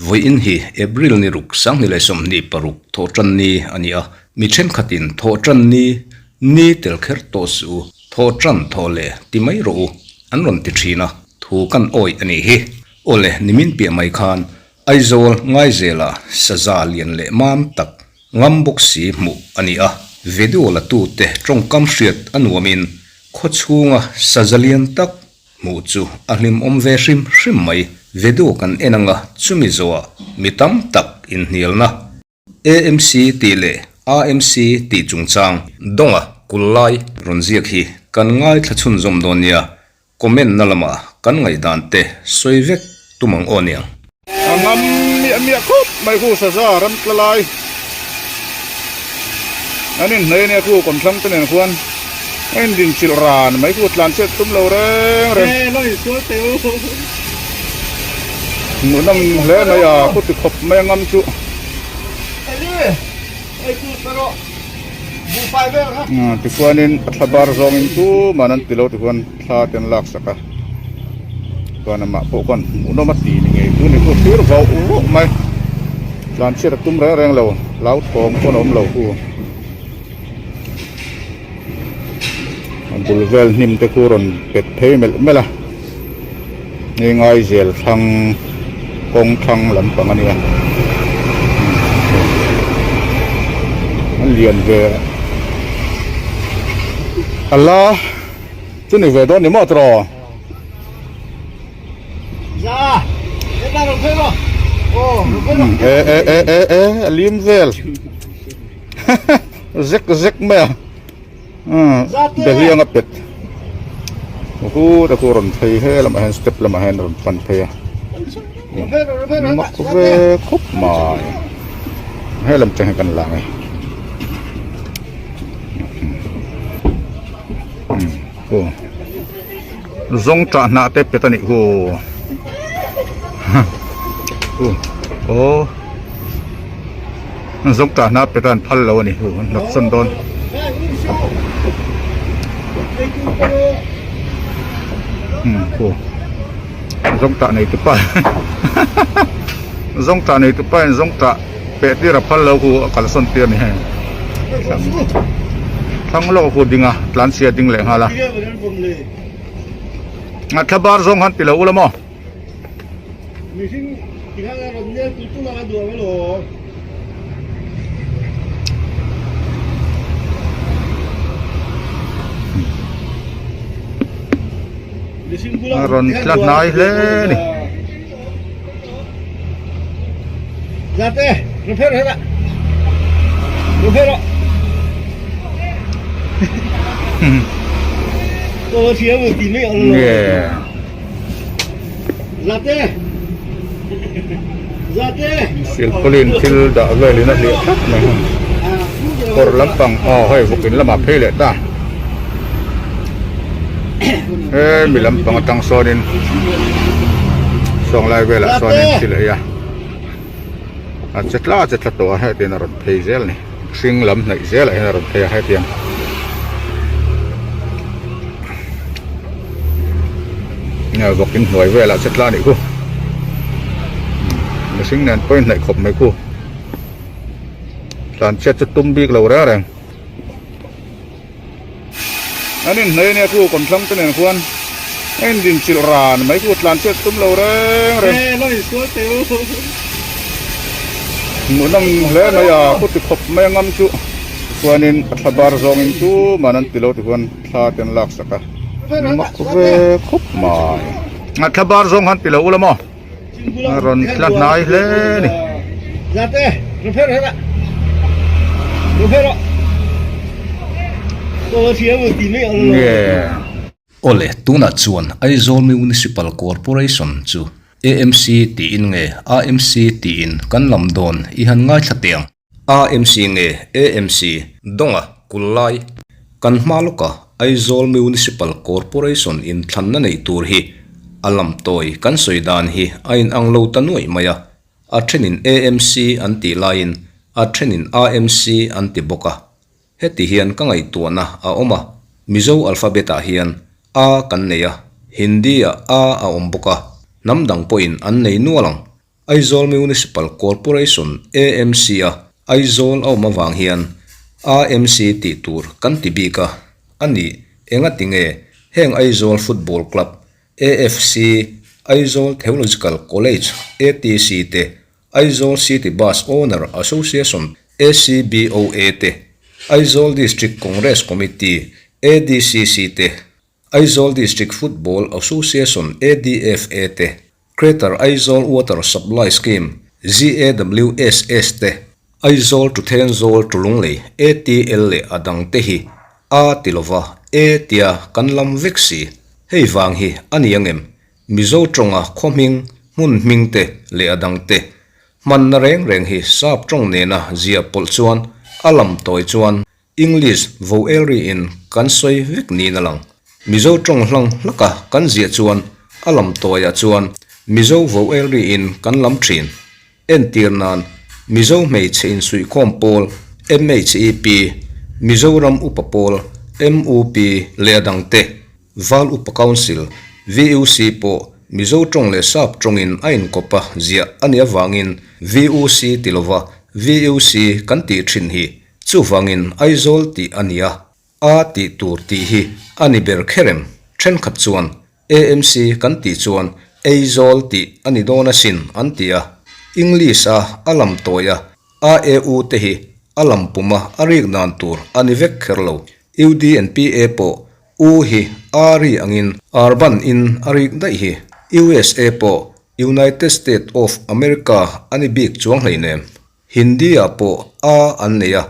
Vawiin hi April ni ruk 2026 thawhtanni a ni a, mi thenkhatin thawhtanni ni tel kher tawh suh u, thawhtan thawh leh ti mai rawh u an rawn ti thin a, thu kan awih a nih hi. Awle nimin piah mai khan Aizawl Ngaizela saza lian leh mam tak ngam bawk si hmuh a ni a, video la tute tawngkam hriat a nuamin khaw chhunga saza lian tak hmuh chu a hlimawm ve hrim hrim mai. Video kan en anga chumi zawhah mi tam tak inhnialna. AMC tih leh AMC tih chungchang dawnga kul lai rawn ziak hi kan ngaithla chhunzawm dawn nia. Comment na lamah kan ngaihdan te sawi vek tum ang aw niang. A ngam miah miah khawp mai khu saza ram tla lai an inhnei ania khu kawmthlang te nen khuan a indin chilh ran mai khu tlan chhiat tum lo reng reng hmuhnawm hle mai a khu ti khawp mai a ngam chu. Tichuanin a thla bar zawngin tuman an ti lo tichuan thla te an lak sak a chuan amah pawh khawn hmuhnawm a ti ni ngei chu ni chu thlir vauh vauh mai tlan chhiat a tum reng reng lo hlauthawng pawn a awm lo hu a bul vel hnim te khu rawn pet phei melh melh a hei ngaizel thlang kawng thlang lampang a nia a lian ve a la chu ni ve dawn ni maw tiraw. E e e e e a lim vel zek zek mai a. Behliang a pet hu te khu rawn phei he lamah hian step lamah hian rawn pan phei a mak ve khawp mai he lam chang hi kan la ang e zawng tah hnah te pet a nih hu aw. Zawng tah hna pet a an phal lo a ni hu an hnawt sawn dawn. Hu zawng tah nei tupa zawng tah nei tupa in zawng tah peh tir a phal lo khu a kalsawn tir a ni hei thlang lawk khu ding a tlanchhia ding leh nghal a a thla bar zawng han ti lo ula maw. Mihring tikhan a rawn nel tul tul ang a duang elaw? Mihring bula A rawn tla hnai hle a ni. Zate, repair hela. Repair rawh. Aw thiam ti mai ang lo. Yeah. Zate. Zate. Silpaulin thil dah velin a hliah tlat mai heng. Kawr lampang aw hei vawkin lamah phei leh ta. He mi lampang atang sawnin sawnglai velah sawnin thil ei a. A che tla che tla tawh a hetiang a rawn phei zel a ni hring lam hnaih zelah hian a rawn phei a hetiang nge vawk in hnuai velah che tla a nih khu mihring nen pawhin hnaih khawp mai khu tlan chhiat chu tum bik lo reng reng. An inhnei ania khu kawmthlang te nen khuan a indin chilh ran mai khu tlan chhiat tum lo reng reng. Hmuhnawm hle mai a khu ti khawp mai a ngam chu chuanin a thla bar zawngin tuman an ti lo tichuan thla te an lak sak a mak ve khawp mai. A thla bar zawng han ti lo ula maw a rawn tla hnai hle a ni. Awle, tunah chuan Aizawl Municipal Corporation chu AMC tiin nge AMC tiin kan lam dawn i han ngaithla teh ang. AMC nge AMC dawnga kul lai kan hma lawka Aizawl Municipal Corporation inthlanna neih tur hi a lam tawi kan sawi dan hi a inang lo ta nuaih mai a, a thenin AMC an tih laiin a thenin AMC an ti bawk a. Heti hian ka ngaihtuahna a awm a, Mizo alphabet-ah hian A kan nei a, Hindi-ah A a awm bawk a, hnam dang pawhin an nei nual ang. Aizawl Municipal Corporation, AMC, a Aizawl a awm avang hian AMC tih tur kan ti bik a, a nih engati nge heng Aizawl Football Club, AFC, Aizawl Theological College, ATC, te Aizawl City Bus Owner Association, ACBOA, te, Aizawl District Congress Committee, ADCC, te, Aizawl District Football Association, ADFA, te, Greater Aizawl Water Supply Scheme, GAWSS, te, Aizawl to Thenzawl to Lunglei, ATL, leh a dangte hi A ti lova E tia kan lam vek si. Hei vang hi a ni ang em? Mizo tawnga khaw hming, hmun hming te leh a dang te hmanna reng reng hi sap tawng nena ziah pawlh chuan a lam tawi chuan English vowelry in kan sawi vek niin a lang. Mizo tawng hlang hlaka kan ziah chuan a lam tawiah chuan Mizo vowelry in kan lam thin. Entir nan, Mizo hmeichhe insuihkhawm pawl, MHEP, Mizoram Upa Pawl, MUP, leh a dang te. Val Upa Council, VUC, pawh Mizo tawng leh Sap tawngin a inkawp a, ziah a nih avangin VUC ti lova VUC kan tih thin hi chuvangin Aizawl tih a ni a, A tih tur tih hi a ni ber kher em? Thenkhat chuan AMC kan tih chuan Aizawl tih a ni dawn asin an ti a, English a a lam tawi a, A E U te hi a lam pum a a rik dan tur a ni vek kher lo. UD and PA pawh U hi A ri angin Urban in a rik daih hi. USA pawh United State of America a ni bik chuang hleinem. Hindi ah pawh A an nei a,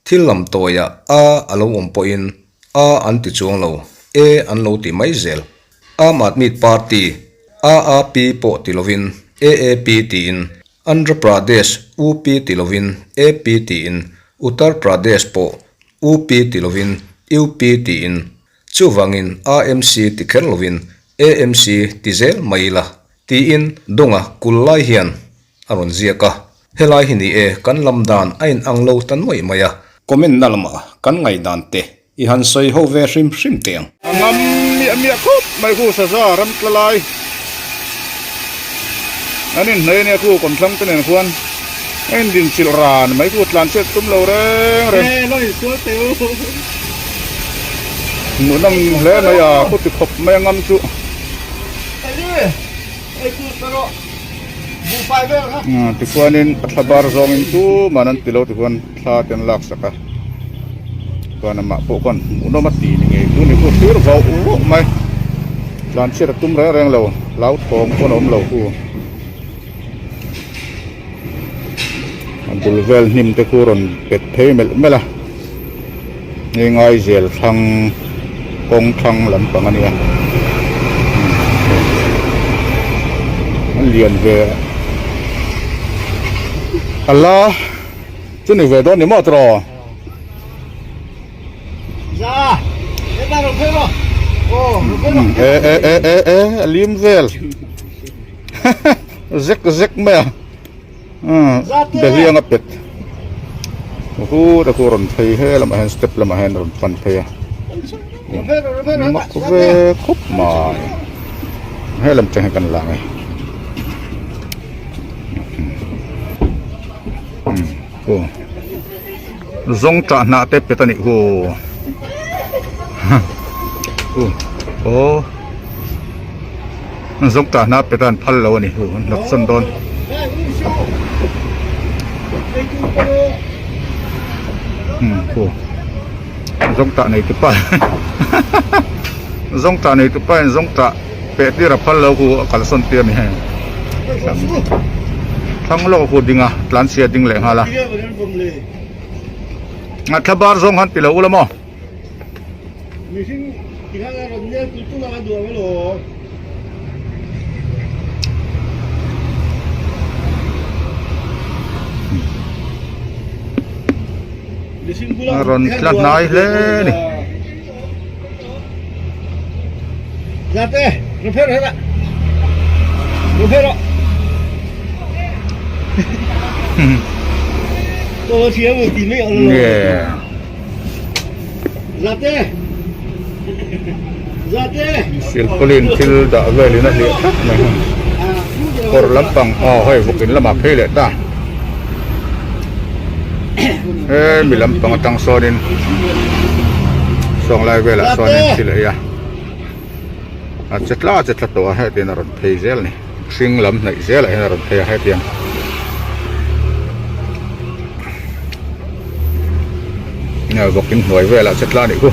thil lam tawiah A a lo awm pawhin A an ti chuang lo, E an lo ti mai zel. Aam Aadmi Party, AAP, pawh ti lovin AAP tiin, Andhra Pradesh UP ti lovin AP tiin, Uttar Pradesh pawh UP ti lovin UP tiin, chuvangin AMC ti kher lovin AMC ti zel mai ila tiin Donga kul lai hian a rawn ziak a. Helai hi ni e, kan lam dan a inang lo ta nuaih mai a. Comment na lamah kan ngaihdan te i han sawi ho ve hrim hrim teh ang. A ngam miah miah khawp mai khu saza ram tla lai an inhnai ania khu kawmthlang te nen khuan a indinchilh ran mai khu tlan chhiat tum lo reng reng. Hmuhnawm hle mai a khu ti khawp mai a ngam chu. Tichuanin a thla bar zawngin tuman an ti lo tichuan thla te an lak sak a chuan amah pawh khuan hmuhnawm a ti ni ngei chu ni khu thlir vauh vauh mai tlan chhiat a tum reng reng lo hlauthawng pawn a awm lo khu a bul vel hnim te khu rawn pet phei melh melh a hei ngaizel thlang kawng thlang lampang a nia a lian ve a la chu ni ve dawn ni maw tiraw. E e e e e a lim vel zek zek mai a. Behliang a pet hu te khu rawn phei he lamah hian step lamah hian rawn pan phei a mak ve khawp mai he lam chang hi kan lang e zawng tah hnah te pet a nih hu aw zawng tah hnah pet a an phal lo a ni hu an hlap sawn dawn. Zawng tah nei tu pa zawng tah nei tu pa in zawng tah peh tir a phal lo khu a kalsawn tir a ni hei. Thlang lawk khu ding a tlanchhia ding leh nghal a a thla bar zawng han ti lo ula maw. A rawn tla hnai hle a ni. Silpauline thil dah velin a hliah tlat mai heng kawr lampang aw hei vawk in lamah phei leh ta hemi lampang atang sawnin sawnglai velah sawnin thil a ei a a che tla che tla tawh a hetiang a rawn phei zel a ni hring lam hnaih zelah hian a rawn phei a hetiang. Vawk in hnuai velah che tla a nih khu.